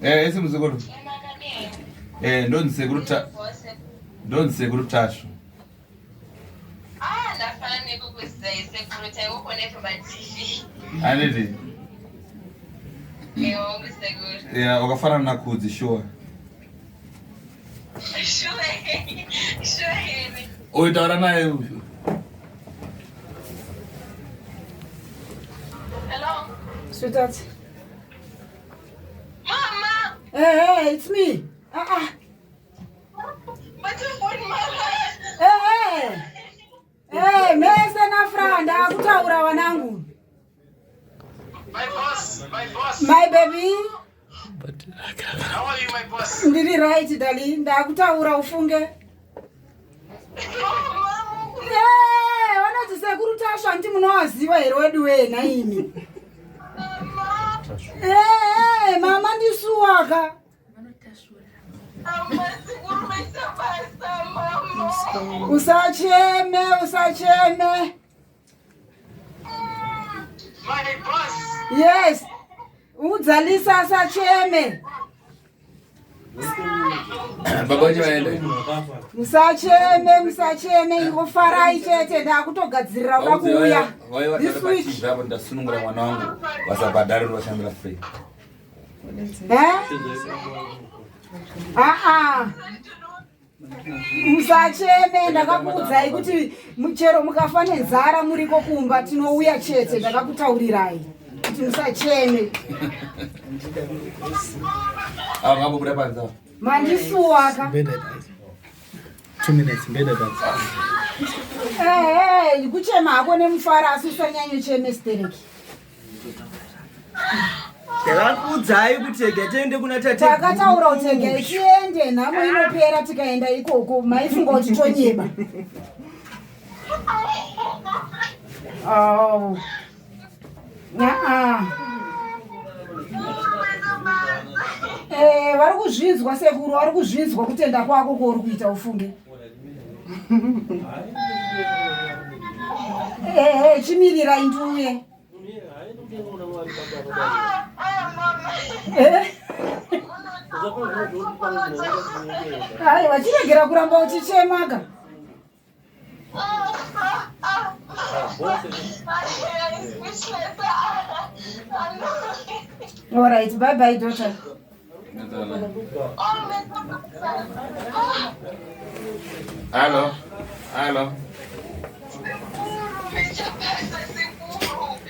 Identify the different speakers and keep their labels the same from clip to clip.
Speaker 1: Eh, ese muzukuru. Eh, ndonzi sekuru ta ndonzi sekuru Tashu.
Speaker 2: Ah, ndafana nekukuzai sekuru taingokona pamatv.
Speaker 1: Anidi.
Speaker 2: Ewo, sekuru.
Speaker 1: Yeah, wakafanana naKudzi sure.
Speaker 2: Sure. Sure here.
Speaker 1: Uyu taura naye uyu.
Speaker 2: Hello.
Speaker 3: Sweetheart.
Speaker 2: Mama.
Speaker 3: Hey, hey, it's me. Ah, ah.
Speaker 2: But you phone mama.
Speaker 3: Hey, hey. Hey, mese naFra ndakutaura wanangu.
Speaker 4: My boss, my boss.
Speaker 3: My baby.
Speaker 4: How are you, my boss?
Speaker 3: Ndiri right, darling. Ndakutaura ufunge.
Speaker 2: Oh, mama.
Speaker 3: Hey, vanoti sekuru Tashu handiti munovaziva here wedu wena imi.
Speaker 2: Mama.
Speaker 3: Hey, mama ndisuwaka.
Speaker 2: Mama, sekuru maita basa, mama.
Speaker 3: Usacheme, usacheme.
Speaker 4: My boss.
Speaker 3: Yes. Udzalisa asacheme.
Speaker 1: Baba wacho vaenda.
Speaker 3: Musacheme, musacheme, ingofarai chete ndakutogadzirira kuda kuuya. This week.
Speaker 1: Vaudze ndasunungura mwana wangu vasabhadhare vashandira free.
Speaker 3: Eh? Ah ah. Musacheme, ndakakuudzai kuti chero mukafa nenzara muriko kumba tinouya chete, ndakakutaurirai kuti musacheme.
Speaker 1: Ava ngabobuda panze ava.
Speaker 3: Mandisuwaka.
Speaker 5: 2 minutes mbeda panze.
Speaker 3: Eh, eh, kuchema hako nemufaro asi usanyanyocheme stereki.
Speaker 6: Ndakakuudzai kuti rega tiende kuna tate.
Speaker 3: Takataura kuti rega tiende, nhamo inopera tikaenda ikoko. Maifunga kuti tonyeba. Oh. Aa. Eh, vari kuzvinzwa sekuru, vari kuzvinzwa kutenda kwako kwauri kuita ufunge. Eh, eh, chimirirai ndiuye. Eh? Aiwa, chiregera kuramba uchichemaka. All right, bye bye daughter.
Speaker 1: Hello. Hello.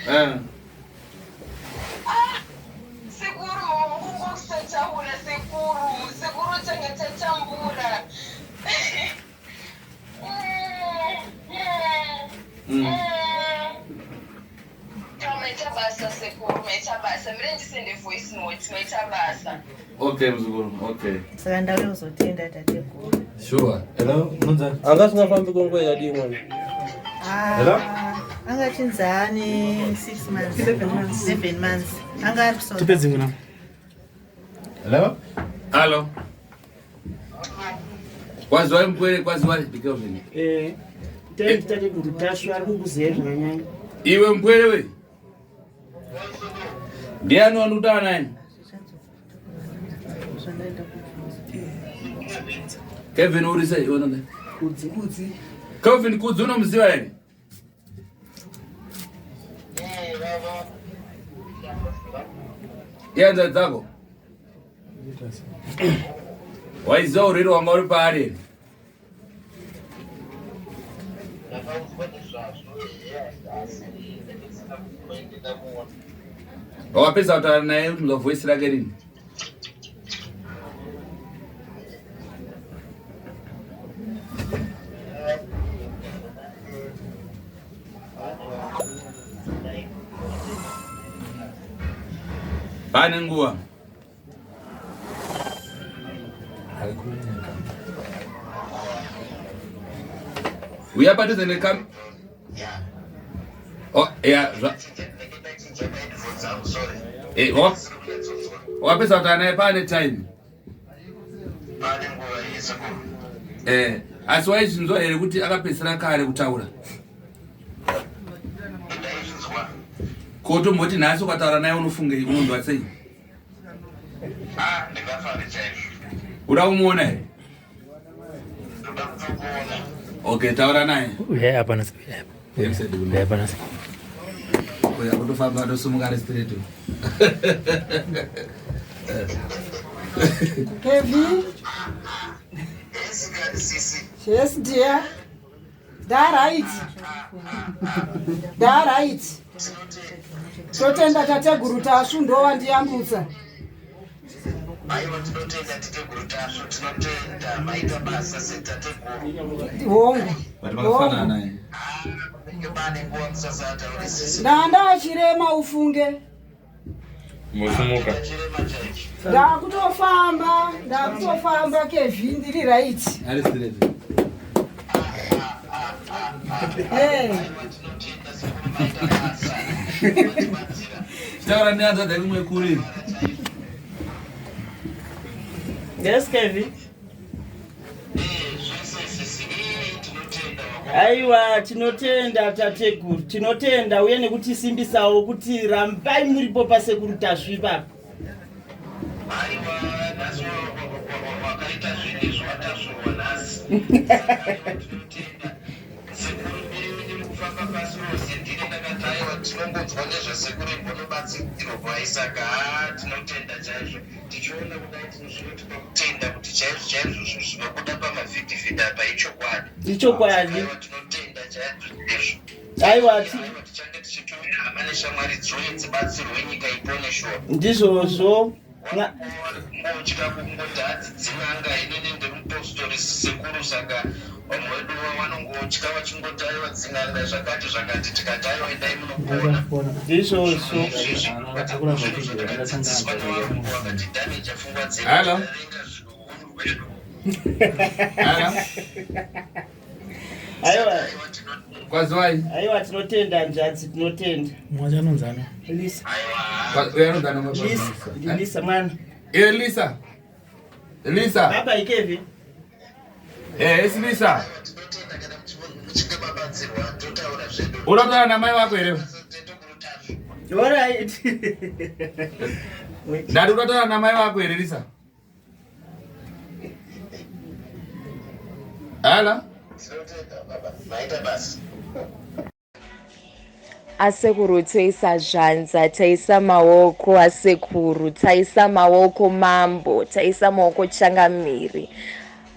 Speaker 1: Eh.
Speaker 2: Sekuru, kusataura sekuru, sekuru tanga tatambura. Maita basa sekuru, maita basa. Mire ndisende voice note, maita basa.
Speaker 1: Okay mzukuru, okay.
Speaker 7: Saka ndauya kuzotenda tateguru.
Speaker 1: Sure.
Speaker 5: Hello, unonzani?
Speaker 8: Anga asingafambi kwenguva yakadii mwana?
Speaker 5: Hello?
Speaker 7: Anga achinzi ane 6 months. 7 months. Anga ari kusona.
Speaker 5: Tipe dzimwe namba.
Speaker 1: Hello? Hello. Kwaziwai mkwere, kwaziwai ndikelvin.
Speaker 9: Eh, tateguru Tashu ari kukuziva zvakanyanya.
Speaker 1: Iwe mkwere we. Ndiani wandikutaura naye? Kevin uri sei? Iwe nani?
Speaker 9: Kudzi. Kudzi.
Speaker 1: Kevin Kudzi unomuziva here? Ihanza dzako. Waiziva urwere wanga uri paari here? Wakapedza kutaura naye kunzwa voice rake rini? Pane nguva. Uya padhuze nekam. Oh, yeah, Eh, wapedza kutaura naye paane time. Eh, asi waizvinzwa here kuti akapedzisira kare kutaura? Ko tomboti nhasi ukataura naye unofungei unonzwa sei? Uda kumuona here? Okay, taura naye.
Speaker 5: Uyai apa nasi. Uyai apa nasi.
Speaker 1: Uya kutofamba atosumuka ari straight.
Speaker 3: Kevi? Yes dear. Ndaright. Ndaright. Totenda tateguru Tasvu ndowandiyambutsa.
Speaker 4: Aiwa, tinotenda tateguru Tasvu, tinotenda, maita basa setateguru.
Speaker 3: Hongu.
Speaker 1: But vakafanana eh.
Speaker 4: Pane nguva musasataure sisi.
Speaker 3: Ndanda chirema ufunge.
Speaker 8: Mosumuka.
Speaker 4: Chirema chaicho.
Speaker 3: Ndakutofamba, ndakutofamba Kevi, ndiri right.
Speaker 1: Ari straight.
Speaker 3: Eh.
Speaker 4: Tinotenda sekuru, maita basa.
Speaker 1: Taura nehanzvadzi yake kumwe kuri.
Speaker 9: Yes, Kevin.
Speaker 4: Zvese sisi, tinotenda.
Speaker 9: Aiwa, tinotenda tateguru, tinotenda uye nekutisimbisawo kuti rambai muripo pasekuru Tasvu ipapo.
Speaker 4: Aiwa, nhasi wakaita zvinhu izvi, watasvurwa nhasi. Tinotenda sekuru, mbiri mukufamba pasi rose. Ndini ndakati aiwa, tinongonzwa nezvasekuru imbonobatsirwa kwai, saka haa, tinotenda chaizvo. Tichiona kudai zvinotipa kutenda kuti chaizvo chaizvo zvinhu zvinobuda pamavhidhivhidhi apa ichokwadi.
Speaker 9: Ichokwadi.
Speaker 4: Aiwa, tinotenda chaizvo izvo.
Speaker 9: Aiwa,
Speaker 4: Aiwa, tichange tichitumira hama neshamwari dziuye dzibatsirwe, nyika ipone shuwa.
Speaker 9: Ndizvozvo.
Speaker 4: Kungotya kungoti hadzi dzin'anga, inini ndimupostori sekuru, saka vamwe vedu vanongotya vachingoti aiwa, dzin'anga zvakati zvakati, tikati aiwa, endai munopona.
Speaker 9: Ndizvozvo.
Speaker 4: Zvakadzidziswa nevarungu vakatidhameja pfungwa dzedu.
Speaker 1: Hello.
Speaker 4: Tavenga zvinhu hwedu.
Speaker 1: Hello.
Speaker 9: Aiwa.
Speaker 1: Kwaziwai.
Speaker 9: Aiwa, tinotenda nzvadzi, tinotenda.
Speaker 5: Mwacho anonzani?
Speaker 9: Lisa.
Speaker 1: Uya anonzana.
Speaker 9: Lisa, ndilisa mwana.
Speaker 1: Eh, Lisa. Lisa.
Speaker 9: Baba ikevi.
Speaker 1: Eh, esi Lisa.
Speaker 4: Tinotenda kana muchinge mabatsirwa, totaura zvedu.
Speaker 1: Uda kutaura namai vako here?
Speaker 9: Alright.
Speaker 1: Ndati uda kutaura namai vako here, Lisa? Hello.
Speaker 4: Tinotenda baba, maita basa.
Speaker 2: Asekuru, toisa zvanza, taisa maoko. Asekuru, taisa maoko. Mambo, taisa maoko. Changamiri,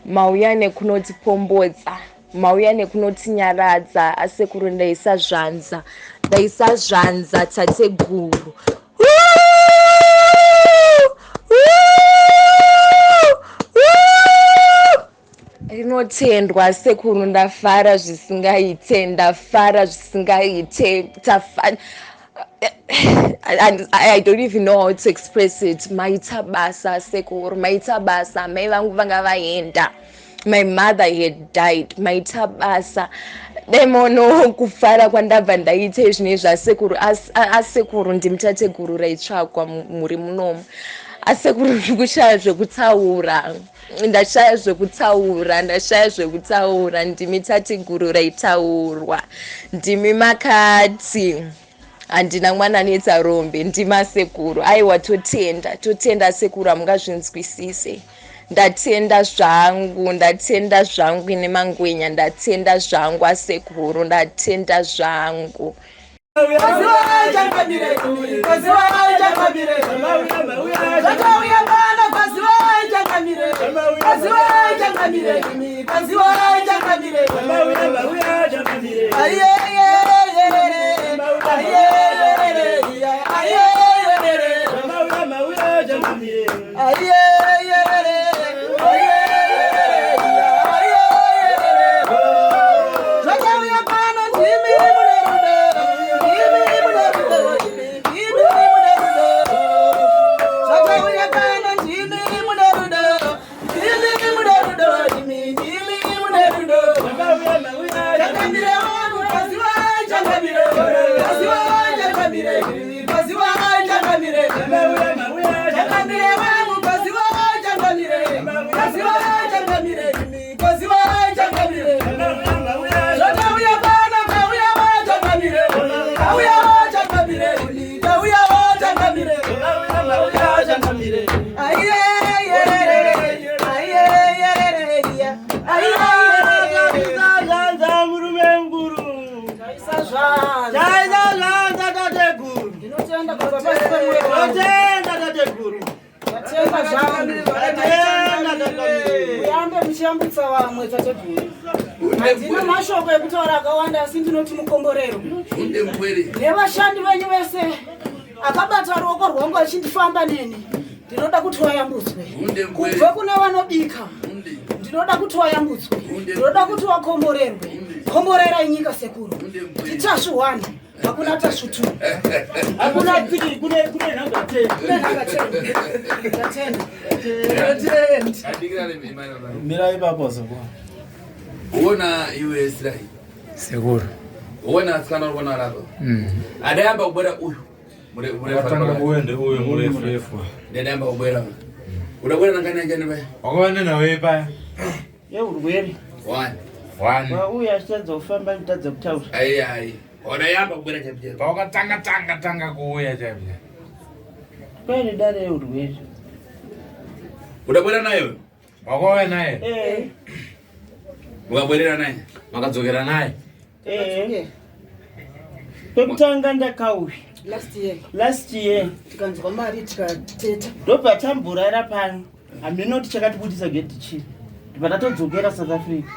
Speaker 2: mauya nekunotipombodza, mauya nekunotinyaradza. Asekuru, ndaisa zvanza, ndaisa zvanza. Tateguru, Woo! Woo! Woo! Rinotendwa sekuru, ndafara zvisingaite, ndafara zvisingaite. And I don't even know how to express it. Maita basa sekuru, maita basa. Mai vangu vanga vaenda, my mother had died. Maita basa. Demono kufara kwandabva ndaite zvine zvasekuru. Asekuru, ndimutateguru raitsvakwa muri munomu. Asekuru, ndiri kushaya zvekutaura, ndashaya zvekutaura, ndashaya zvekutaura. Ndimi tateguru raitaurwa, ndimi makati handina mwana anoita rombe, ndimasekuru. Aiwa, totenda, totenda sekuru, hamungazvinzwisise. Ndatenda zvangu, ndatenda zvangu ine mangwenya, ndatenda zvangu asekuru, ndatenda zvangu.
Speaker 3: Kwaziwai changamire, kwaziwai changamire, zvakauya pano. Kwaziwai changamire, kwaziwai changamire, kwaziwai changamire. Aiyeyeyeyere, aiyeyeyere, aiyeyeyere, aiyeyeyere, aiyeyeyere, aiyeyeyere. Zvakauya pano, ndimi mune rudo, ndimi mune rudo, ndimi mune rudo. Zvakauya pano, ndimi mune rudo, ndimi. muchiyambutsa vamwe tateguru. Handina mashoko ekutaura akawanda asi ndinoti mukomborero. Nevashandi venyu vese akabata ruoko rwangu achindifamba neni. Ndinoda kuti wayambutswe. Kubva kune vanobika. Ndinoda kuti wayambutswe. Ndinoda kuti wakomborerwe. Komborerai nyika sekuru. Nditasvu one. Hakuna tasvu two.
Speaker 9: Hakuna three, kune kune nhamba 10.
Speaker 3: Kune nhamba 10. Ndatenda.
Speaker 6: Mirai ipapo sekuru.
Speaker 1: Uona iwe Sirai.
Speaker 5: Sekuru.
Speaker 1: Uona asikana uri kuona rapa. Adayamba kubwera uyu.
Speaker 8: Watanga kuenda uyu murefu refu.
Speaker 1: Ndadayamba kubwera. Udabwera nangani anjani paya?
Speaker 8: Wakawana nawe paya.
Speaker 9: Yeurwere.
Speaker 1: One.
Speaker 8: One.
Speaker 9: Wauya achitadza kufamba achitadza kutaura.
Speaker 1: Ai ai. Udayamba kubwera chaipo chaipo.
Speaker 8: Pawakatanga tanga tanga kuuya chaipo.
Speaker 9: Kwaine dare yeurwere.
Speaker 1: Udabwera nayo?
Speaker 8: Wakauya naye?
Speaker 9: Eh.
Speaker 1: Ukabwerera naye?
Speaker 8: Makadzokera naye?
Speaker 9: Eh. Pekutanga ndakauya.
Speaker 3: Last year.
Speaker 9: Last year.
Speaker 3: Tikanzwa mari tikateta.
Speaker 9: Ndobva tamborara pano. Hameno kuti chakatibudisa gedhi chii. Ndobva tatodzokera South Africa.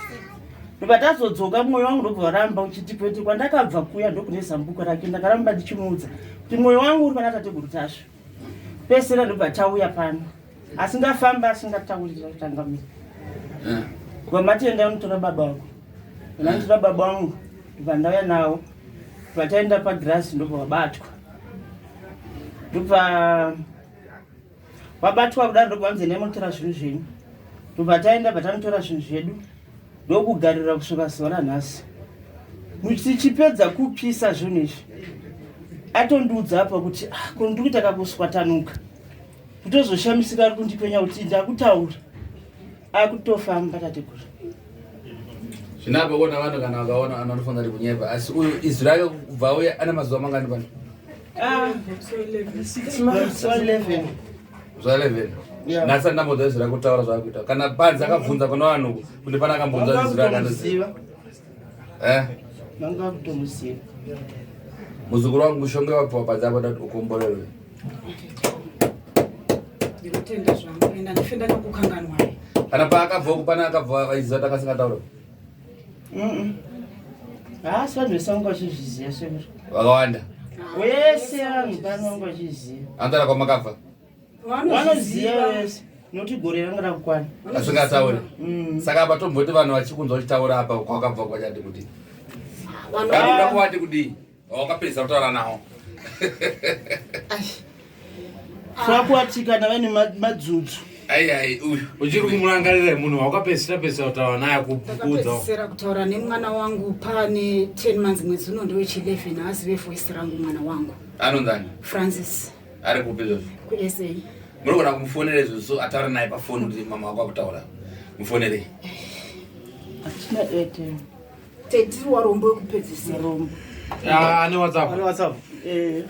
Speaker 9: Ndobva tazodzoka mwoyo wangu ndobva waramba uchiti kwete kwandakabva kuya ndokune zambuko rake ndakaramba ndichimuudza kuti mwoyo wangu uri pana tateguru Tasvu. Pesera ndobva tauya pano. Asingafamba asingatauri changamira. Vamatenda unotora baba wako. Ndanotora baba wangu ndobva ndauya nawo. Ndobva taenda pagirasi ndobva wabatwa. Ndobva wabatwa kudaro ndobva vanzi endai munotora zvinhu zvenyu. Ndobva taenda bva tanotora zvinhu zvedu ndokugarira kusvika zuva ranhasi. Tichipedza kupisa zvinhu izvi atondiudza apa kuti ah, ko ndiri kuita kakuswatanuka. Kutozoshamisika ari kundipenya kuti ndakutaura. Akutofamba tateguru.
Speaker 1: Zvinapa kuona vanhu kana vakaona vanhu vanofunga kuti kunyepa asi uyu izwi rake kubva auya ane mazuva mangani pano?
Speaker 9: Ah, zuva 11.
Speaker 1: Zuva 11. Nhasi andambonzwa izwi rake kutaura zvaakuita. Kana panzi akabvunza kuna vanhu kuti pana akambonzwa izwi rake anoziva. Eh?
Speaker 9: Vanga kutomuziva.
Speaker 1: Muzukuru wangu mushonga wabva panze apo ndati ukomborerwe.
Speaker 3: Ndinotenda zvangu ende handife ndakakukanganwai.
Speaker 1: Kana paakabva uku pana akabva aiziva takasingataura.
Speaker 9: Haasi vanhu vese vanga vachizviziva sekuru.
Speaker 1: Vakawanda.
Speaker 9: Wese vanhu pano vanga vachiziva.
Speaker 1: Anotaura kwamakabva.
Speaker 9: Vanoziva vese. Nokuti gore ranga rakukwana.
Speaker 1: Asingatauri. Saka apa tomboti vanhu vachikunzwa uchitaura apa kwakabva kwachati kudii? Vanoda kuvati kudii? Wakapedza kutaura nawo.
Speaker 9: Zvakuatikana vaine madzudzu.
Speaker 1: Ai ai uyu.
Speaker 8: Uchiri kumurangarira munhu wakapedzisira pedzisira kutaura naye kuudza.
Speaker 3: Ndakapedzisira kutaura nemwana wangu pane 10 months mwedzi uno ndewechi 11 haazive voice rangu mwana wangu
Speaker 1: Anonzani?
Speaker 3: Francis
Speaker 1: Ari kupi izvozvo?
Speaker 3: kuSA.
Speaker 1: Munogona kumufonera izvozvo ataura naye pafoni kuti mama wako akutaura. Mufonerei.
Speaker 9: Hatina airtime.
Speaker 3: Tete warombo wekupedzisira.
Speaker 9: Rombo.
Speaker 8: Ane WhatsApp.
Speaker 6: Ane WhatsApp.
Speaker 9: Eh.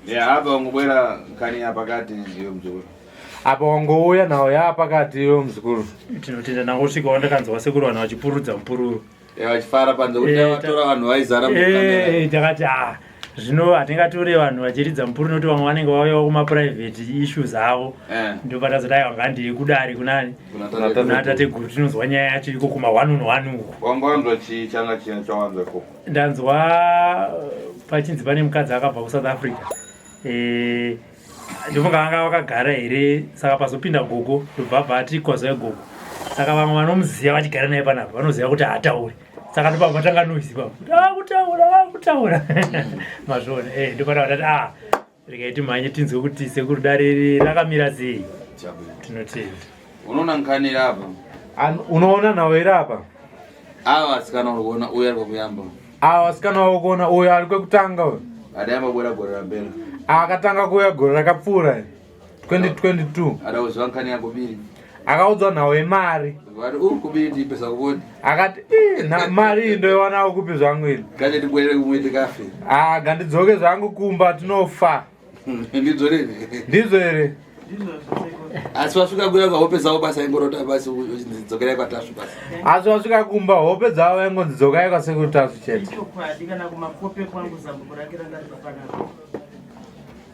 Speaker 10: Ya apa ungobwera kani yapakati ndiyo mzukuru.
Speaker 8: Apa wangouya nawo yaapakati iwe muzukuru.
Speaker 5: Tinotenda ndangosvikawo ndakanzwa sekuru vanhu vachipurudza mupururu.
Speaker 1: Vachifara panze kuti vatora vanhu vaizara mukamera.
Speaker 5: Takati ah zvino hatingatore vanhu vachiridza mupururu nokuti vamwe vanenge vauyawo kumaprivate issues avo. Ndobva tazoti aiwa ngandiri kudare kunani kuna tateguru tinonzwa nyaya yacho iko kuma 1 on 1 uku.
Speaker 10: Wanga wanzwa chii changa china chawanzwa ikoko?
Speaker 5: Ndanzwa pachinzi pane mukadzi akabva kuSouth Africa. Ndofunga vanga vakagara here saka pazopinda gogo ndobva abva ati kwazai gogo. Saka vamwe vanomuziva vachigara naye panapa vanoziva kuti haatauri. Saka ndobva vatanga noise ipapo. Kuti akutaura akutaura. Mazviona ndopana vatati ah regai timhanye tinzwe kuti sekuru dare rakamira sei. Tinotenda.
Speaker 10: Unoona nkanira apa?
Speaker 8: Unoona nawo here apa?
Speaker 1: Ava vasikana uri kuona uyu ari kwekuyamba.
Speaker 8: Ava vasikana vari kuona uyu ari kwekutanga uyu.
Speaker 10: Adayamba kubuda gore rapera.
Speaker 8: Akatanga kuuya gore rakapfuura 2022.
Speaker 1: Adaudzwa nkani yako biri.
Speaker 8: Akaudzwa nhau yemari.
Speaker 1: Vari kubiri tipesa kuboni.
Speaker 8: Akati mari iyi ndoiwanawo kupi zvangu ini.
Speaker 1: Gande tibwerere kumwe tikafe.
Speaker 8: Ah gandidzoke zvangu kumba tinofa.
Speaker 1: Ndizvo here?
Speaker 8: Ndizvo here?
Speaker 1: Asi wasvika kuya kwa hope dzavo basa ingorota basi dzokerai kwaTasvu basi.
Speaker 8: Asi wasvika kumba hope dzavo vaingonzi dzokai kwasekuru Tasvu chete.
Speaker 9: Chokwadi kana kumakope kwangu zambuko rake ranga riri panapa.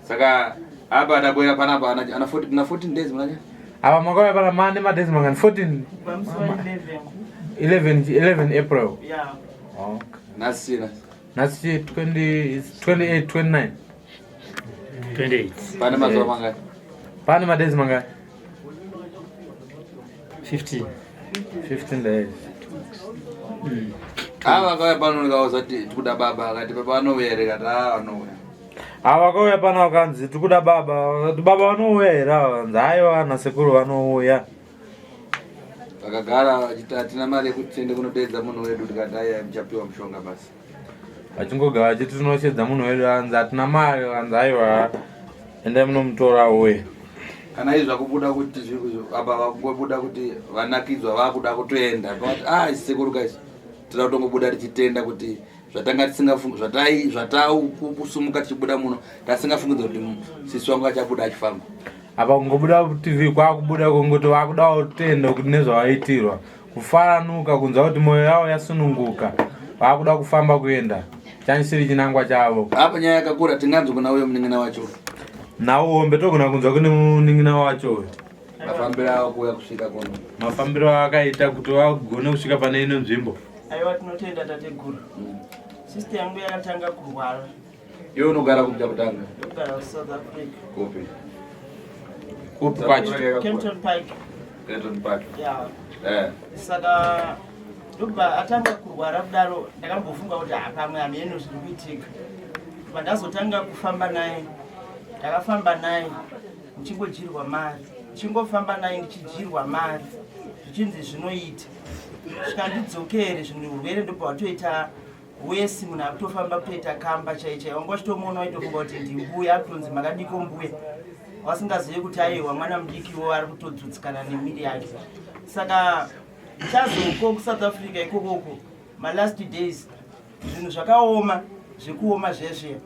Speaker 1: Saka apa adabwera panapa ana 14 na 14 days muna.
Speaker 8: Apa makauya pana mane madays mangani? 14 11 11 April.
Speaker 9: Yeah.
Speaker 8: Okay.
Speaker 1: Nhasi
Speaker 8: nhasi 20 28 29.
Speaker 5: 28.
Speaker 1: Pane mazuva mangani?
Speaker 8: Pane madays mangani?
Speaker 5: 15.
Speaker 8: 15 days.
Speaker 1: Ava vakauya pano ndikauza kuti tikuda baba, akati baba vanouya here? Kati aa vanouya.
Speaker 8: Ava vakauya pano vakanzi tikuda baba, vakati baba vanouya here ava? Vanzi aiwa nasekuru vanouya.
Speaker 1: Vakagara vachiti hatina mari yekuti tiende kunodeedza munhu wedu, tikati aiya muchapiwa mushonga basi.
Speaker 8: Vachingogara vachiti tinoshedza munhu wedu, anzi hatina mari, vanzi aiwa endai munomutora uye.
Speaker 1: Kana izvi zvakubuda kuti apa vakungobuda kuti vanakidzwa vakuda kutoenda, vakati ah sekuru guys tinoda kutongobuda tichitenda kuti zvatanga tisingafungi zvatai zvataukusumuka tichibuda muno tasingafungidza kuti sisi wangu achabuda achifamba.
Speaker 8: Apa kungobuda TV kwakubuda kungoti vakuda kutenda kuti nezvavaitirwa kufaranuka kunzwa kuti mwoyo yavo yasununguka vakuda kufamba kuenda chanisiri chinangwa chavo.
Speaker 1: Apa nyaya yakakura tinganzwe kuna uyo munin'ina wacho.
Speaker 8: Nhau hombe togona kunzwa kune munin'ina wacho uyo.
Speaker 1: Mafambiro avo kuuya kusvika kuno.
Speaker 8: Mafambiro akaita kuti vagone kusvika pane ino nzvimbo.
Speaker 9: Aiwa tinotenda tateguru. Sister yangu yakatanga kurwara.
Speaker 1: Iwe unogara kupi chakutanga?
Speaker 9: Ndogara kuSouth Africa.
Speaker 1: Kupi?
Speaker 8: Kupi kwacho?
Speaker 9: Kempton Park.
Speaker 1: Kempton Park.
Speaker 9: Yeah.
Speaker 1: Eh.
Speaker 9: Saka ndobva atanga kurwara kudaro ndakambofunga kuti pamwe hameno zviri kuitika. Pandazotanga kufamba naye ndakafamba naye ndichingodyirwa mari ndichingofamba naye ndichidyirwa mari zvichinzi zvinoita svika ndidzokere zvinhu urwere ndobva watoita wesi munhu akutofamba kutoita kamba chai chai wanga uchitomuona waitofunga kuti ndimbuya akutonzi makadiko mbuya wasingazive kuti aiwa mwana mudikiwo ari kutodzudzikana nemiri yake saka chazoko kusouth africa ikokoko malast days zvinhu zvakaoma zvekuoma zvezve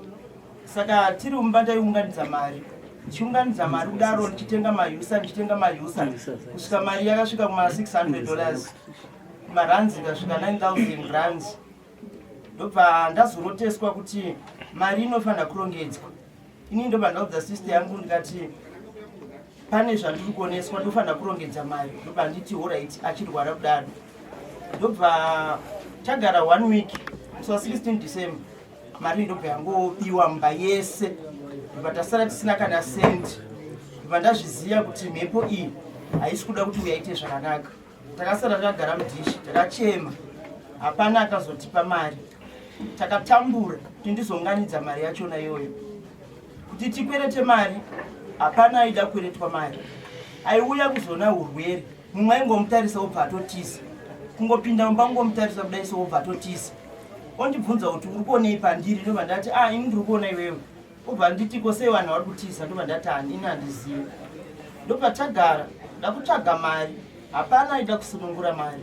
Speaker 9: saka tiri mumba ndaiunganidza mari ndichiunganidza mari kudaro ndichitenga mayusa ndichitenga mayusa kusvika mari yakasvika kuma 600 dollars kumarands ikasvika 9000 rands ndobva ndazoroteswa kuti mari inofanira kurongedzwa ini ndobva ndaudza sister yangu ndikati pane zvandiri kuoneswa ndofanira kurongedza mari ndobva nditi horait achirwara kudaro ndobva tagara one week musi wa 16 december mari ndobva yangobiwa mumba yese ndobva tasara tisina kana sendi ndobva ndazviziva kuti mhepo iyi haisi kuda kuti uyaite zvakanaka takasara takagara mudhishi takachema hapana akazotipa mari takatambura kuti ndizounganidza mari yachona iyoyo kuti tikwerete mari hapana aida kukweretwa mari aiuya kuzoona urwere mumwe aingomutarisa obva atotiza kungopinda mumba kungomutarisa kudai so obva atotiza ondibvunza kuti uri kuonei pandiri ndobva ndati ah ini ndiri kuona iwewe obva nditi ko sei vanhu vari kutiza ndobva ndati hani ini handizivi ndobva tagara ndakutsvaga mari hapana aida kusunungura mari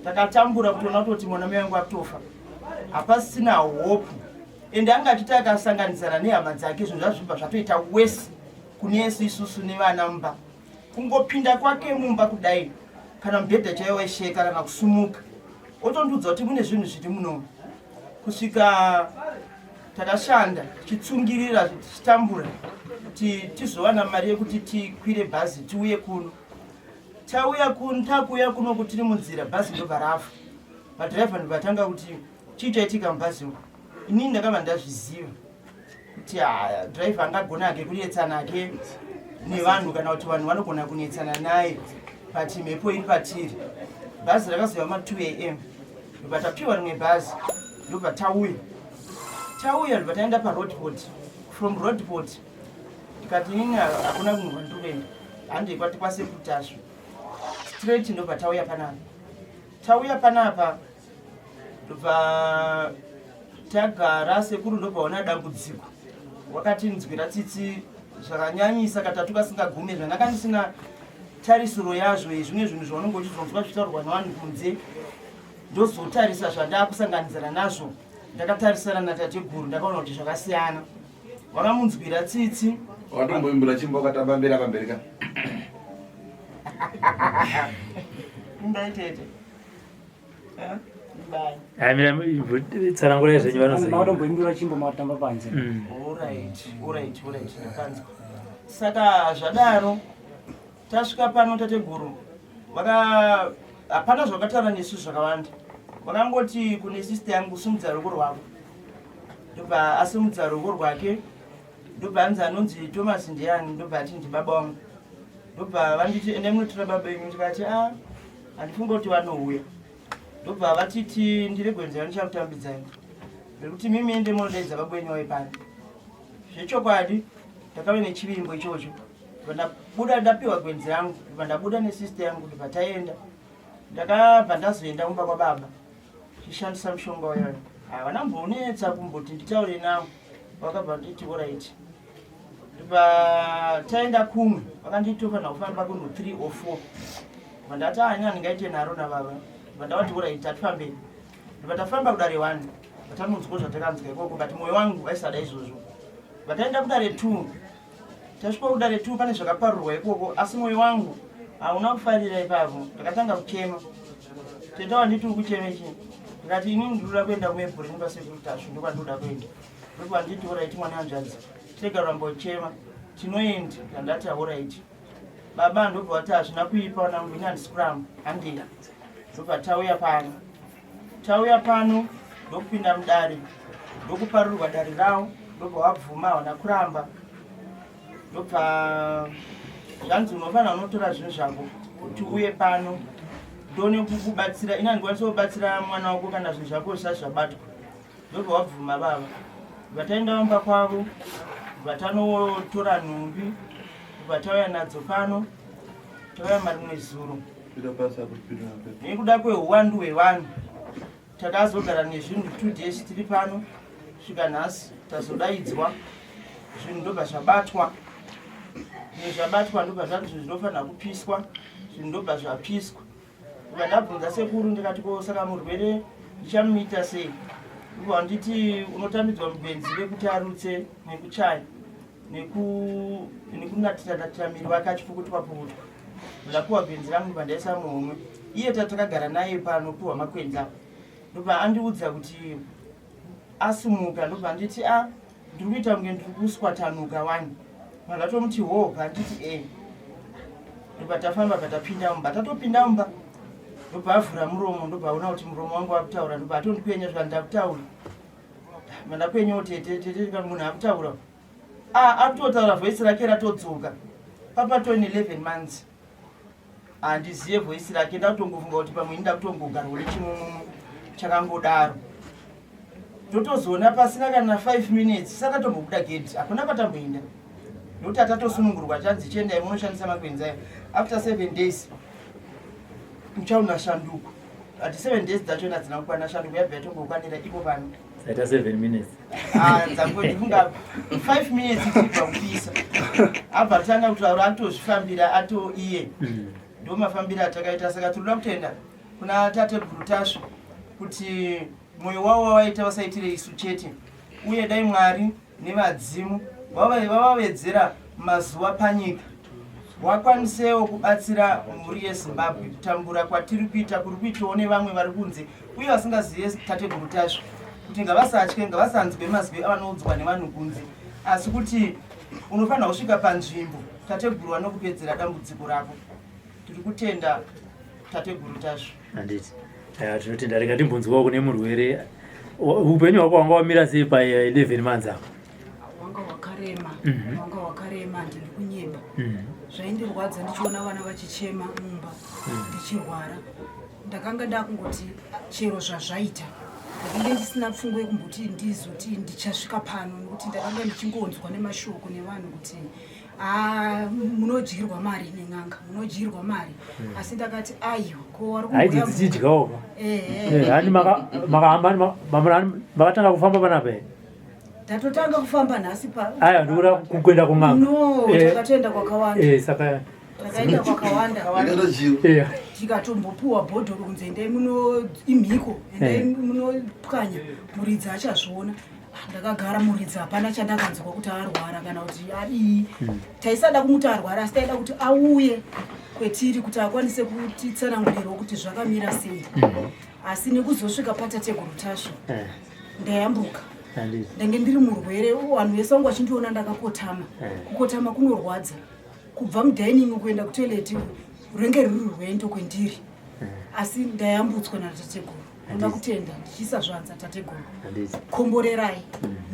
Speaker 9: takatambura kutoona kutoti mwana mai wangu atofa hapasina hope ende anga achiti akasanganisana nehama dzake zvinhu zvazvibva zvatoita wese kunesu isusu nevana mumba kungopinda kwake mumba kudai kana mubhedha chaiwo waisheka kana kusumuka otondiudza kuti mune zvinhu zviri munomu kusvika takashanda tichitsungirira tichitambura kuti tizowana mari yekuti tikwire bhazi tiuye kuno tauya kuno takuuya kuno kuti tiri munzira bhazi ndobva rafa madhiraivha ndobva kuti chii chaitika mubhazi umu inini ndakabva ndazviziva kuti haya dhiraivha angagona ake kunetsana ake nevanhu kana kuti vanhu vanogona kunetsana naye but mhepo iri patiri bhazi rakazouya ma 2 am ndobva tapiwa rimwe bhazi ndobva tauya tauya ndobva taenda paroadport from roadport ndikati inini hakuna kunhu kwandiri kuenda handei kwati kwasekutasvo straight ndobva tauya panapa tauya panapa ndobva tagara sekuru ndobva ona dambudziko wakatinzwira tsitsi zvakanyanyisa katatu kasingagume zvandanga ndisina tarisiro yazvo yezvimwe zvinhu zvaunenge uchizonzwa zvichitaurwa nevanhu kunze ndozotarisa zvandakusanganidzana nazvo ndakatarisana natateguru ndakaona kuti zvakasiyana wakamunzwira tsitsi
Speaker 1: watomboimbira chimbo wakatamba mberi pamberi ka
Speaker 9: imbai tete
Speaker 5: tsanangurai zvenyu
Speaker 11: vanozoimbira chimbo makatamba panze
Speaker 9: mm. Alright, alright, alright, ndapanzwa saka zvadaro Tasvika pano tateguru vaka hapana zvakataura nesu zvakawanda. Vakangoti kune sister yangu simudza ruoko rwako. Ndobva asimudza ruoko rwake ndobva anzi anonzi Thomas ndiani ndobva ati ndibaba wangu. Ndobva vanditi endai munotora baba venyu ndikati a handifunge kuti vanouya. Ndobva vatiti ndiri gwenzi randichakutambidzai. Ndikuti mimi ende munodaidza baba wenyu wai pano. Zvechokwadi ndakave nechivimbo ichocho. Ndabuda ndapiwa gwenzi rangu ndobva ndabuda nesister yangu ndobva taenda. Ndakabva ndazoenda kumba kwababa chishandisa mushonga uyoyo. Havana kumbonetsa kumboti nditaure navo. Vakabva nditi alright. Ndobva taenda kumwe vakanditi tofanira kufamba kunhu 3 or 4. Ndobva ndati ah ini handingaite nharo nababa. Ndobva ndavati alright hatifambei. Ndobva tafamba kudare 1. Vatanonzwa zvatakanzwa ikoko but moyo wangu waisada izvozvo. Vataenda kudare 2. Tasvika kudare 2 pane zvakaparurwa ikoko asi moyo wangu hauna kufarira ipapo. Ndakatanga kuchema. Tete wanditi uri kuchema chii? Ndikati ini ndinoda kuenda kumebhuri nepasekuru Tasvu ndokwandinoda kuenda. Ndopanditi alright mwana hanzvadzi. Tirega kuramba uchema. Tinoenda. Ndandati alright. Baba ndobva vati hazvina kuipa wanangu ini handisi kuramba. Handei. Ndobva tauya pano. Tauya pano ndokupinda mudare ndokuparurwa dare ravo ndobva wabvuma hawana kuramba ndobva zvanzi unofanira unotora zvinhu zvako kuti uye pano ndone kukubatsira ini handikwanisa kubatsira mwana wako kana zvinhu zvako zvisati zvabatwa ndobva wabvuma baba vataenda vamba kwavo vatanotora nhumbi vatauya nadzo pano tauya marimwe zuro nekuda kwehuwandu hwevanhu takazogara nezvinhu two days tiri pano svika nhasi tazodaidzwa zvinhu ndobva zvabatwa zvinhu zvabatwa ndobva zvanzi zvinhu zvinofanira kupiswa zvinhu ndobva zvapiswa ndobva ndabvunza sekuru ndikati ko saka murwere ndichamuita sei ndobva nditi unotambidzwa mugwenzi rekuti arutse nekuchaya nekunatira natira miri wake achipukutwa pukutwa ndapuwa gwenzi rangu ndobva ndaisa muhomwe iye tatakagara naye panopuwa makwenzi apo ndobva andiudza kuti asumuka ndobva anditi a ah, ndiri kuita kunge ndiri kuswatanuka wani mandatomuti hoo bva anditi e eh. ndobva tafamba bva tapinda mumba tatopinda mumba ndobva avhura muromo ndobva aona kuti muromo wangu wakutaura ndobva atondikwenya zvika ndakutaura mandakwenyawo tete tete munhu akutaura ah, akutotaura voice rake ratodzoka papatone 11 months handizive voice rake ndakutongofunga kuti pamwe ini ndakutongogarwa nechimumumu chakangodaro totozoona pasina kana 5 minutes saka tombobuda gedhi hakuna kwatamboenda nokuti atatosunungurwa chanzi chiendai munoshandisa makwenzi ayo after 7 days muchaona shanduko ati 7 days dzachona dzina kukwana shanduko yabva yatongokwanira ipo pano
Speaker 5: Saita 7 minutes.
Speaker 9: Ah, dzangofunga 5 minutes tibva kupisa. Abva tanga kutaura atozvifambira ato iye. Mm. Ndo mafambiro atakaita saka tinoda kutenda kuna tateguru Tasvu kuti moyo wavo wawaita vasaitire isu chete uye dai Mwari nevadzimu vavavedzera mazuva panyika wakwanisewo kubatsira mhuri yezimbabwe kutambura kwatiri kuita kuri kuitawo nevamwe vari kunze uye vasingazive tateguru tasvo kuti ngavasatye ngavasanzwe mazwi avanoudzwa nevanhu kunze asi kuti unofanira kusvika panzvimbo tateguru vanokupedzera dambudziko rako tiri kutenda tateguru tasvo
Speaker 5: handiti eh, tinotenda rega timbonzwawo kune murwere upenyu hwako wanga wamira sei pa 11 months apo
Speaker 3: wanga wakarema mhm. wanga wakarema handidi kunyeba mhm. zvaindirwadza ndichiona vana vachichema mumba mhm. ndichirwara ndakanga ndakungoti chero zvazvaita ndakange ndisina pfungwa yekumboti ndizoti ndichasvika pano nekuti ndakanga ndichingonzwa nemashoko nevanhu kuti Ah, munodyirwa mari nen'anga munodyirwa mari hmm. asi ndakati aiwa ko wari
Speaker 5: aiti dzichidyawo eh, eh, hani makahamba makatanga kufamba panapa here
Speaker 3: ndatotanga kufamba nhasi pa
Speaker 5: aya ndikuda kuenda kun'anga
Speaker 3: no eh. takatoenda kwakawanda
Speaker 5: saka
Speaker 3: takaenda kwakawanda tikatombopuwa bhodhoro kunzi endai muno imhiko endai munopwanya muridzi achazviona ndakagara muridzi hapana chandakanzwa kuti arwara kana kuti adii hmm. taisada kumuti arwara asi taida kuti auye kwetiri kuti akwanise kutitsanangurirawo kuti zvakamira sei hmm. asi nekuzosvika patateguru tasvo eh. ndayambuka ndenge ndiri murwere vanhu vese vangu vachindiona ndakakotama eh. kukotama kunorwadza. Kubva mudining kuenda kutoilet rwenge ruri rwendo kwendiri, asi ndayambutswa natateguru. Ndoda kutenda ndichiisa zvanza tateguru, komborerai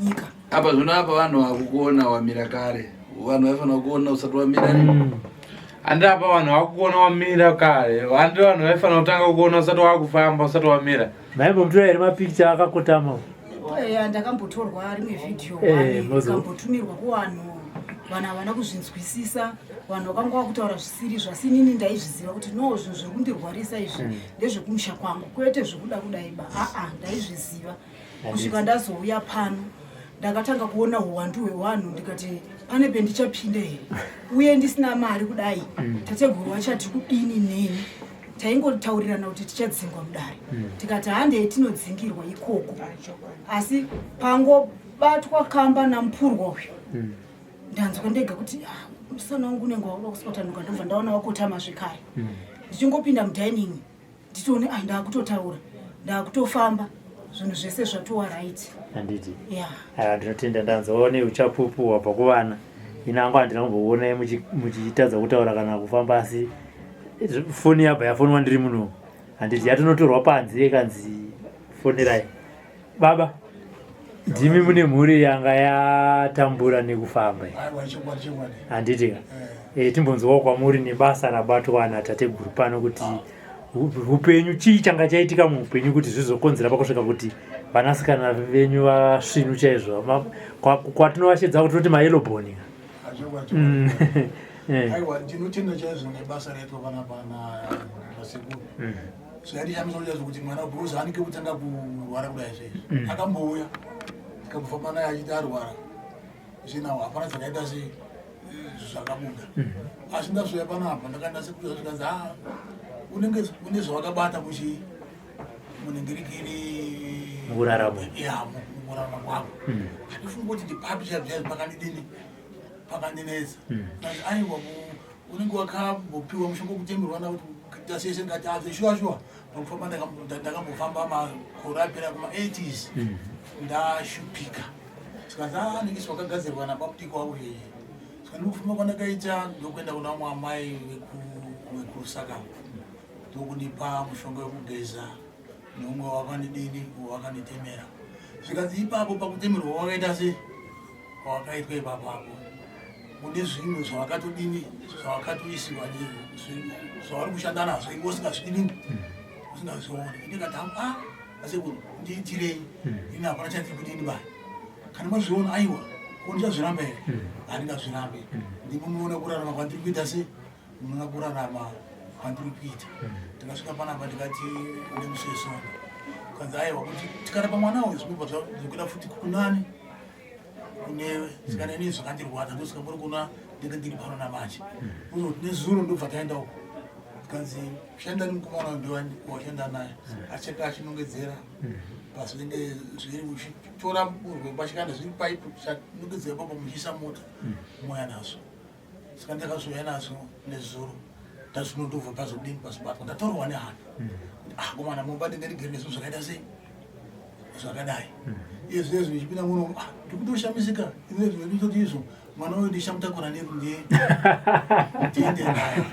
Speaker 3: nyika.
Speaker 1: Apa zvino apa vanhu vakukuona wamira kare, vanhu vaifanira kuona usati wamira.
Speaker 8: Handi apa vanhu vakukuona wamira kare, handi vanhu vaifanira kutanga kukuona usati wakufamba, usati wamira.
Speaker 5: Maimbomutora here mapikicha akakotama?
Speaker 3: Eya, ndakambotorwa rimwe vhidhiyo ikambotumirwa kuvanhu, vanhu havana kuzvinzwisisa, vanhu vakanga vakutaura zvisiri zvasi. Inini ndaizviziva kuti no, zvinhu zviri kundirwarisa izvi ndezvekumusha kwangu, kwete zvekuda kudaiba. Aa, ndaizviziva kusvika ndazouya pano. Ndakatanga kuona uwandu hwevanhu, ndikati pane pendichapinda here, uye ndisina mari kudai, tateguru vachati kudini neni? Taingotaurirana kuti tichadzingwa mudare. Tikati handei tinodzingirwa ikoko, asi pangobatwa kamba namupurwa uyu, ndanzwa ndega kuti ah, musana wangu unenge wauda kuswatanuka. Ndobva ndaona wakotama zvekare. Ndichingopinda mudining nditoone, ah, ndaakutotaura, ndaakutofamba, zvinhu zvese zvatova right.
Speaker 5: Handiti?
Speaker 3: Ya.
Speaker 5: Aiwa, ndinotenda. Ndanzwawo neuchapupu hwabva kuvana. Inango handina kumboonai muchitadza kutaura kana kufamba, asi foni yabva yafonwa ndiri muno, handiti? Yatonotorwa panze ikanzi fonerai baba. Ndimi mune mhuri yanga yatambura nekufamba iyi.
Speaker 12: Aiwa, chokwadi, chokwadi.
Speaker 5: Handiti ka? Timbonzwawo kwamuri nebasa rabatwa natateguru pano kuti upenyu, chii changa chaitika muupenyu kuti zvizokonzera pakusvika kuti vanasikana venyu vasvinu chaizvo, kwatinovashedza kuti tinoti mayellowbone?
Speaker 12: Chokwadi. Aiwa, ndinotenda chaizvo nebasa raitwa panapa nasekuru. Zvaindishamisa chaizvo kuti mwana, because anenge kutanga kurwara kudai zvaizvi, akambouya tikambofamba naye achiti arwara zvinawo, hapana zvakaita sei zvakabuda. Asi ndazouya panapa, ndakaenda sekuru, zvikanzi a unenge une zvawakabata muchi munengirikiri.
Speaker 5: Mukurarama.
Speaker 12: Ya, mukurarama kwako. Handifungi kuti ndipapi chaizvo chaizvo pakandidini, pakandinetsa. Kanzi aiwa, unenge wakambopiwa mushonga wekutemerwa nakuti kuita sese. Ndikati aze shuwa shuwa, pakufamba ndakambofamba makore apera kuma-80s, ndashupika. Sikanzi a anenge wakagadzirwa nababudiki wavo yeye. Saka ndikufamba kwandakaita, ndokuenda kuna vamwe amai vekuRusaka, ndokundipa mushonga wekugeza neumwe wakandidini, wakanditemera. Zvikanzi ipapo pakutemerwa wakaita sei, wakaitwa ipapo apo une zvinhu zvawakatodini, zvawakatoisiwa, zvavari kushanda nazvo iwe usingazvidini, usingazvioni. Ndikati a asekuru, ndiitirei, ini hapana chandiri kudini bai. Kana mazviona, aiwa, ko ndichazviramba here? Handingazvirambi. Ndimo munoona kurarama kwandiri kuita sei, munoona kurarama kwandiri kuita. Ndakasvika panapa ndikati nemusi weSondo, kanzi aiwa, kuti tikarapa mwana uyu zvinobva zvokuenda futi kunani, kunewe. Saka neni zvakandirwadza, ndosvika muri kuna ndenge ndiri pano namanje. Uzoti nezuro ndobva taenda uko, tikanzi shanda nemukomana uyu, washanda naye acheka achinongedzera pazvinenge zviri, uchitora murwe pachikanda zviri paipu, chanongedzera papo, muchiisa mota moya nazvo. Saka ndakazouya nazvo nezuro, ndazvinondobva pazodini, pazobatwa. Ndatorwa nehana kuti ah, komana, mumba ndinge ndigere nezvinhu zvakaita sei, zvakadai. Iye zvinezvi ndichipinda muno, ah, ndikutoshamisika. Izvezvi nditoti izvo mwana uyu ndichamutakura ndiende naye.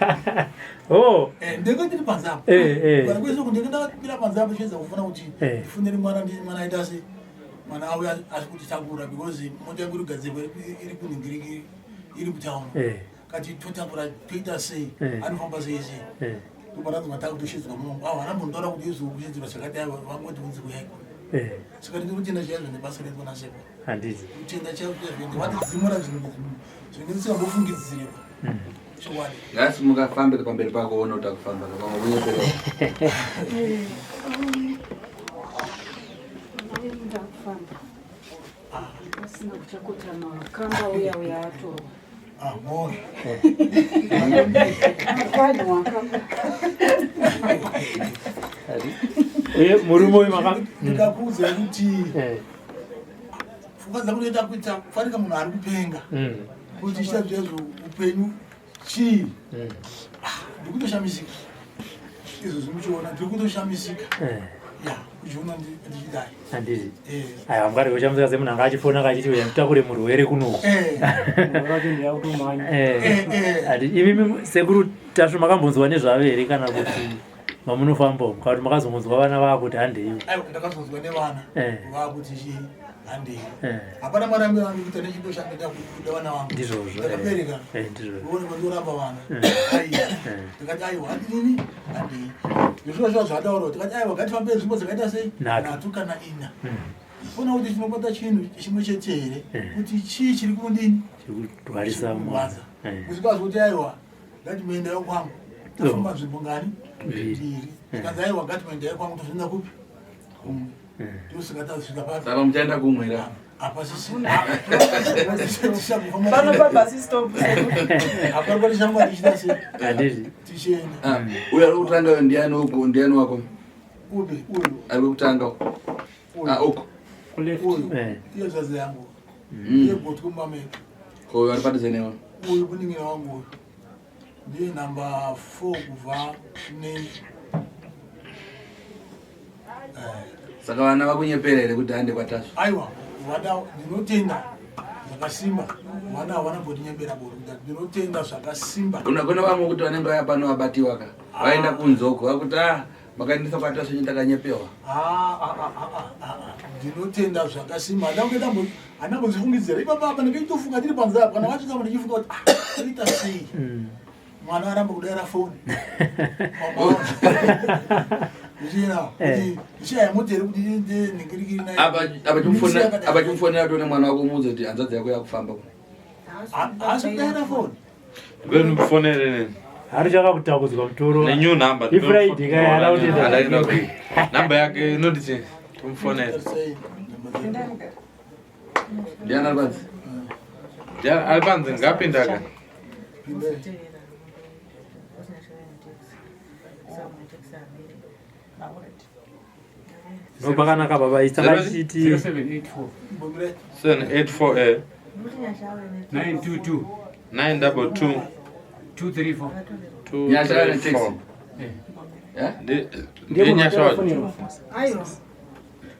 Speaker 5: Oh.
Speaker 12: Ndenge ndiri panze apo. Kana kwese uku ndenge ndakapira panze apo, chiedza kufuna kuti ndifunire mwana, mwana aita sei, mwana auya asi kuti takura, because mota yangu iri kugadzirwa, iri kunhingirikiri, iri mutauni. Kati totakura toita sei? Anofamba sei sei? Ndoparanzi matakutoshedzwa muno, avo havambondaura kuti izvo kushedzerwa chakadai, vangoti unzi kuyaiko. Saka ndiri kutenda chaizvo nebasa redu nasekuru.
Speaker 5: Handiti?
Speaker 12: Kutenda chaizvo chaizvo, vatidzimura zvinhu zvinenge ndisingambofungidzirwa, chokwadi.
Speaker 1: Nhasi mukafambe pamberi pako, uone kuti akufamba pamwe kunyepera.
Speaker 3: Ndakufamba asina kuchakotama, kamba uya uya atorwa.
Speaker 12: Amor.
Speaker 3: Apanywa kamba.
Speaker 5: Uye murume uyu maka
Speaker 12: Ndikakuudza kuti pfungwa dzangu ndoita kuita kufanika munhu ari kupenga, kuti chaizvo upenyu chii? Ah, ndiri kutoshamisika izvozvi muchiona, ndiri kutoshamisika. Ya, kuchiona ndichidai.
Speaker 5: Handiti?
Speaker 12: Eh.
Speaker 5: Aiwa, mukati kuchamusika semunhu anga achifona kachiti uya mutakure murwere kunoku.
Speaker 12: Eh, eh.
Speaker 5: Handiti, imimi sekuru Tasvu makambonzwa nezvavo here kana kuti mamunofamba umu kana kuti makazongonzwa vana vakuti handei?
Speaker 12: Aiwa, ndakazonzwa nevana
Speaker 5: Eh.
Speaker 12: vakuti chi handei.
Speaker 5: Eh.
Speaker 12: Hapana mari yangu yangu nechido changu ndakuda vana vangu.
Speaker 5: Ndizvozvo.
Speaker 12: Ndakabereka.
Speaker 5: Eh, ndizvozvo.
Speaker 12: Uone kwandoramba vana.
Speaker 5: Eh.
Speaker 12: Aiwa. Ndikati aiwa, handinini handei. Ndizvo zva zvataura. Tikati aiwa, ngatifambe nzvimbo dzakaita sei?
Speaker 5: Nhatu.
Speaker 12: Nhatu kana ina. Ona kuti tinobata chinhu chimwe chete here?
Speaker 5: Eh.
Speaker 12: Kuti chii chiri kundini?
Speaker 5: Chikurwarisa mwana.
Speaker 12: Kurwadza.
Speaker 5: Eh.
Speaker 12: Usikazi kuti aiwa, ngatimuendeyo kwangu. Tafamba nzvimbo ngani?
Speaker 5: Mbiri.
Speaker 12: Mbiri. Tikanzi aiwa, ngatimuendeyo kwangu tozoenda kupi? Kumwe. Tosvika tasvika papi?
Speaker 1: Saka muchaenda kumwe here?
Speaker 12: Apa sisi.
Speaker 13: Pano pabus stop.
Speaker 12: Apa pari shamwari tichida sei?
Speaker 5: Handiti.
Speaker 12: Tichienda.
Speaker 1: Ah, uyo ari kutanga uyo ndiani uku ndiani wako?
Speaker 12: Upi uyu?
Speaker 1: Ari kutanga uku. Ah, uku.
Speaker 12: Uyu.
Speaker 5: Eh.
Speaker 12: Iye zvazi yangu.
Speaker 1: Mm.
Speaker 12: Iye gotwe mumba medu.
Speaker 1: Ko uyo ari padhuze newe.
Speaker 12: Uyu munin'ina wangu uyu. Ndiye namba 4 kubva ne
Speaker 1: Saka vana vakunyepera here kuti hande kwaTasvu?
Speaker 12: Aiwa, vana ndinotenda zvakasimba. Vana havana kundinyepera boro. Ndinotenda zvakasimba.
Speaker 1: Kuna kuna vamwe kuti vanenge vaya pano vabatiwa ka. Vaenda kunze uko vakuti ah makaendesa kwaTasvu ini ndakanyepewa.
Speaker 12: Ah, ah, ah, ah, ah, ah. Ndinotenda zvakasimba. Handina kuzifungidzira. Ipapa apa ndinge ndiri panze apa. Kana vasvika apa ndichifunga kuti ah, toita sei? Mwana aramba kudaira foni. Ndichina kuti ndichaya mota here kuti ndiende ningirikiri naye.
Speaker 1: Apa apa chimufonera tione mwana wako umuudze kuti hanzvadzi yako yakufamba kuno.
Speaker 12: Haasi kudaira foni.
Speaker 8: Ndinomufonere nini?
Speaker 5: Hari chakakutakudzwa mutoro.
Speaker 8: Nenew number.
Speaker 5: Ifriday kaya haana kutenda.
Speaker 8: Namba yake inoti chii? Tomufonere.
Speaker 1: Ndiani ari panze?
Speaker 8: Ndiani ari panze ngapinde aka.
Speaker 5: No pakanaka baba isaka chiti
Speaker 11: 0784
Speaker 8: 784 eh.
Speaker 11: 922
Speaker 8: 922
Speaker 11: 234.
Speaker 1: Nyasha ane taxi.
Speaker 8: Eh? Ndiye Nyasha wacho.
Speaker 3: Aiwa.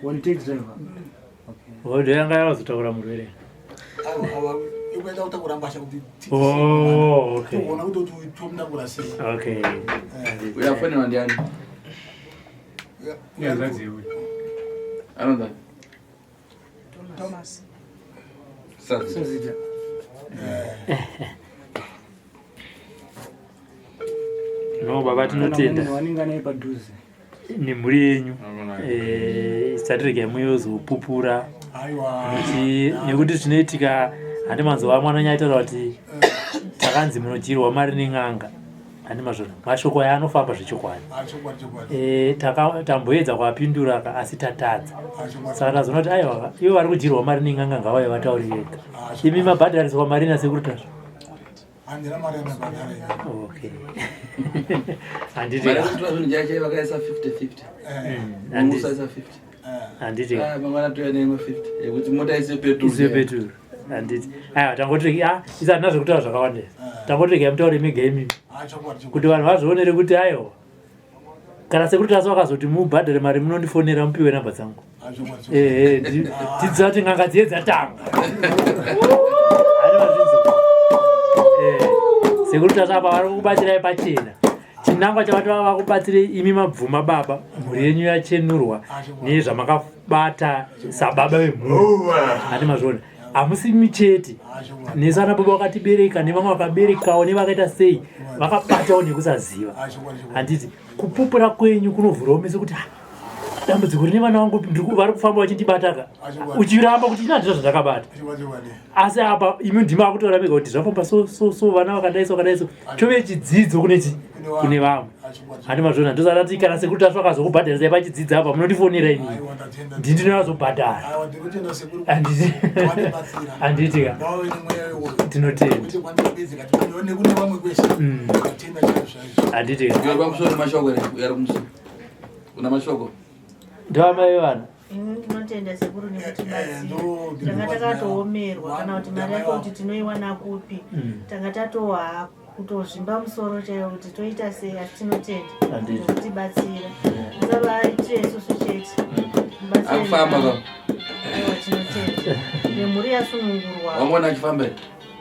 Speaker 11: One taxi driver.
Speaker 5: Hodo yanga yavazotakura murwere.
Speaker 12: Aiwa, ikuenda kutakura mbasha kuti
Speaker 5: Oh, okay.
Speaker 12: toona kuti tomutakura sei.
Speaker 5: Okay.
Speaker 1: Uyo afonerwa ndiani?
Speaker 11: Ihanzvadzi yewe.
Speaker 1: Anonzi
Speaker 13: Thomas.
Speaker 1: Sazita.
Speaker 5: No baba tinotenda.
Speaker 11: Vanenge naye padhuze.
Speaker 5: Nemhuri yenyu. Eh, isatirege muyozopupura.
Speaker 12: Aiwa.
Speaker 5: Nekuti zvinoitika handi mazuva amwe anonyaitaura kuti takanzi munodyirwa mari nen'anga. Handi mazvona. Mashoko aya anofamba zvechokwadi.
Speaker 12: Ah, chokwadi chokwadi.
Speaker 5: Eh, tamboedza kuapindura ka asi tatadza.
Speaker 12: Ah, chokwadi.
Speaker 5: Saka tazoona kuti aiwa ivo vari kudyirwa mari nen'anga ngavauye vataure vega. Imi mabhadhariswa mari nasekuru Tasvu.
Speaker 12: Handina mari yandabhadhara ini.
Speaker 5: Okay. Handiti.
Speaker 1: Mari yekutora zvinhu chaicho vakaisa 50 50.
Speaker 5: Handiti.
Speaker 1: Usaisa 50.
Speaker 5: Handiti.
Speaker 1: Ah, mangwana touya neimwe 50 yekuti mota ise petrol.
Speaker 5: Ise petrol. Handiti. Aiwa tangoti ah isa handina zvekutaura zvakawanda. Tangoti regai mutaure mega imimi.
Speaker 12: Ah, chokwadi chokwadi.
Speaker 5: Kuti vanhu vazvionere kuti aiwa. Kana sekuru Tasvu vakazoti mubhadhare mari munondifonera mupiwe namba dzangu.
Speaker 12: Ah, chokwadi chokwadi.
Speaker 5: Eh, eh, tidziva kuti n'anga dziye dzatanga. Haiwa zvinzi. Eh, sekuru Tasvu apa vari kukubatsirai pachena. Chinangwa chavati vava vakubatsire imi mabvuma baba, mhuri yenyu yachenurwa nezvamakabata sababa vemhuri. Handi mazviona. Hamusi michete. Nesu ana baba vakatibereka nevamwe vakaberekawo nevakaita sei vakabatawo nekusaziva. Handiti kupupura kwenyu kunovhurawo meso kuti "Ah, dambudziko rine vana vangu vari kufamba vachindibataka." Uchiramba kuti ina ndizvo zvandakabata.
Speaker 12: Chokwadi chokwadi.
Speaker 5: Asi apa imi ndimi akutora mega kuti zvafamba so so so vana vakadai so vakadai so chove chidzidzo kune chi kune vamwe. Handi mazviona ndosaka tati kana sekuru Tasvu akazokubhadharisai pachidzidzo apa munondifonera inini. Ndini ndinozobhadhara.
Speaker 12: Aiwa, ndinotenda sekuru.
Speaker 5: Handiti. Handiti ka.
Speaker 12: Ngavave nemweya iwoyo.
Speaker 5: Tinotenda.
Speaker 12: Kuti kwandipedze kati nekune vamwe kwese. Ndatenda chaizvo chaizvo.
Speaker 5: Handiti ka.
Speaker 1: Uyo ari pamusoro nemashoko here? Uyo ari kumusoro. Una mashoko?
Speaker 5: Ndovamai vevana.
Speaker 7: Ini ndinotenda sekuru nekutibatsira. Tanga takatoomerwa kana kuti mari yako kuti tinoiwana kupi. Tanga tatoha kutozvimba musoro chaiwo kuti toita sei asi tinotenda
Speaker 5: Handiti.
Speaker 7: nekutibatsira. Musavaitire isusu chete.
Speaker 1: Akufamba ka.
Speaker 7: Aiwa, tinotenda. Nemhuri yasunungurwa.
Speaker 1: Wamona achifamba here?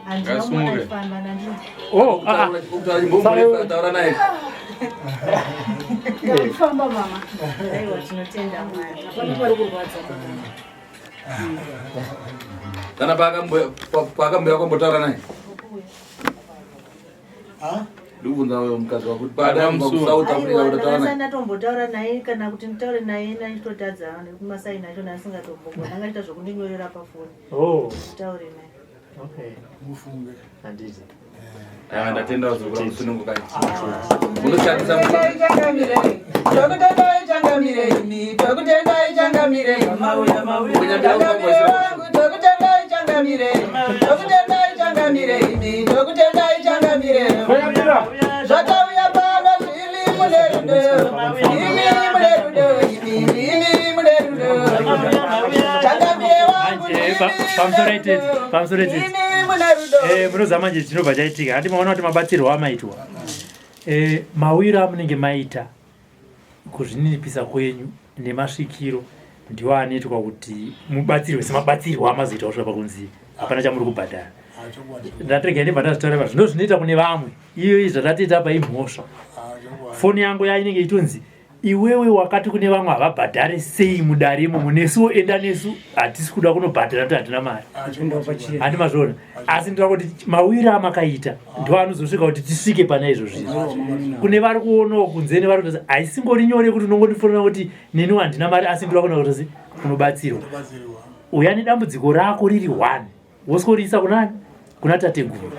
Speaker 7: Handina kumona achifamba nandini.
Speaker 5: Oh, ah, ah.
Speaker 1: Kutaura chimbomuresa taura naye.
Speaker 3: Ndakufamba mama.
Speaker 7: Aiwa, tinotenda Mwari.
Speaker 3: Hapana pari kurwadza.
Speaker 1: Kana paakamboya kwambotaura naye. Ndikubvunza uyo mukadzi wako kuti paadambwa kuSouth Africa
Speaker 7: Aiwa,
Speaker 1: kuti taura
Speaker 7: ndakasati
Speaker 1: naye.
Speaker 7: ndatombotaura naye kana kuti nditaure naye ndachitotadza nekumasaini acho ndasingatombogona angaita zvokundinyorera pafoni.
Speaker 5: Oh.
Speaker 7: Nditaure naye.
Speaker 5: Okay.
Speaker 12: Mufunge.
Speaker 5: Handiti.
Speaker 1: Aiwa, ndatenda vazukuru musunungukai. Munoshandisa
Speaker 13: Tokutendai changamire imi, tokutendai changamire, mauya mauya. Changamire wangu, tokutendai changamire, tokutendai changamire imi, tokutendai changamire. Zvatauya pano imi mune rudo, imi mune rudo, imi imi mune rudo. Changamire wangu,
Speaker 5: Pamusoro itete, pamusoro itete.
Speaker 13: imi mune rudo.
Speaker 5: Munoziva manje chinobva chaitika handi maona kuti mabatsirwo amaitwa. Mawiro amunenge maita kuzvininipisa kwenyu nemasvikiro ndiwo anoitwa kuti mubatsirwe semabatsirwo amazoita kusvika pakunzi hapana chamuri kubhadhara. Ndatirega ndibva ndazvitaura pa zvino zvinoita kune vamwe iyo izvi zvatatiita apa imhosva. Foni yangu yainenge itonzi iwewe wakati kune vamwe havabhadhare sei mudare imomo, nesuwo enda nesu hatisi kuda kunobhadhara kuti hatina mari. Handi mazviona? Asi ndinoda kuti mawiro amakaita ndiwo anozosvika kuti tisvike pana izvozvo izvi. Kune vari kuonawo kunze nevari kutozi haisingori nyore kuti unongondifonera kuti neniwo handina mari, asi ndinoda kuona kuti unobatsirwa. Uya nedambudziko rako riri one wosworiisa kunani? Kuna tateguru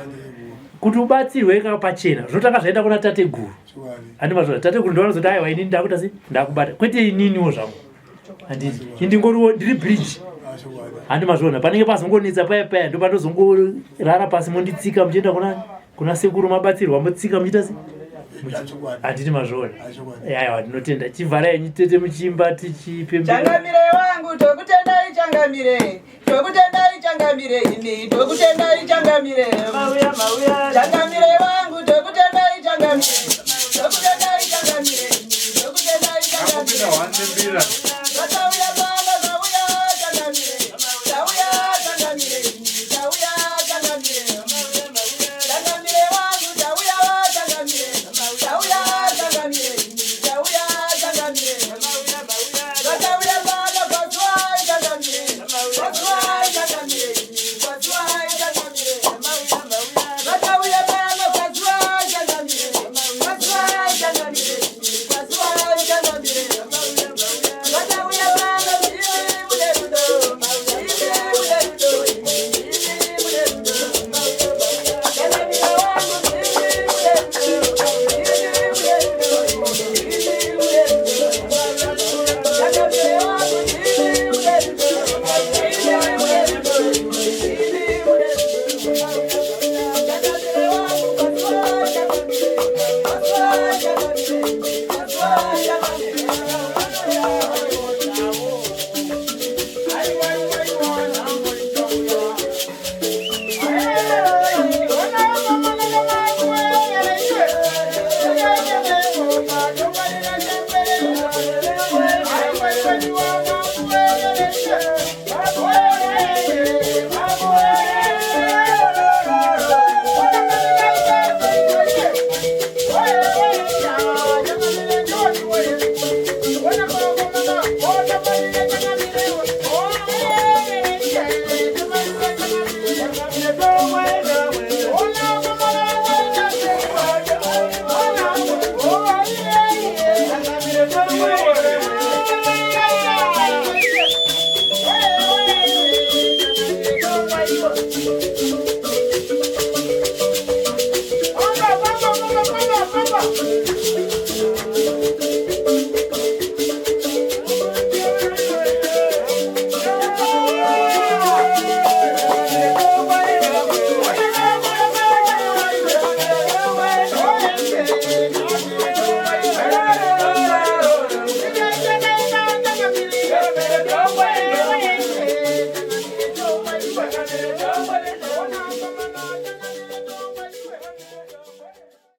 Speaker 5: kuti ubatsirwe ka pachena. Zvinotanga zvaenda kuna tateguru. Handi mazviona? Tateguru ndo vanozoti aiwa, inini ndakuita sei, ndakubata, kwete ininiwo zvangu. Handiti indingoriwo ndiri bridge. Handi mazviona? Panenge pazongonetsa paya paya ndo pandozongorara pasi monditsika muchienda kunani? Kuna sekuru. Mabatsirwa, motsika muchiita sei. Handiti mazviona? Aiwa, ndinotenda. Chivhara yenyu tete muchiimba tichipembera.
Speaker 13: Changamire wangu, tokutendai changamire, tokutendai changamire imi, tokutendai changamire. Changamire wangu, tokutendai changamire, tokutendai changamire imi, tokutendai changamire. Zvatauya pano zvauya changamire, tauya changamire imi, tauya changamire. Changamire wangu, tauya changamire, tauya changamire imi, tauya changamire. Zvatauya pano kwazuwai changamire, kwazuwai changamire imi, kwazuwai changamire. Zvatauya pano kwazuwai changamire, kwazuwai changamire imi, kwazuwai changamire. Zvatauya pano imi mune rudo, imi mune rudo, imi imi mune rudo. Changamire wangu, imi mune rudo, imi mune rudo, imi mune rudo. Changamire wangu, imi mune rudo, imi mune rudo, imi mune rudo. Changamire wangu, kwazuwai changamire, kwazuwai changamire, kwazuwai changamire.
Speaker 9: Oh,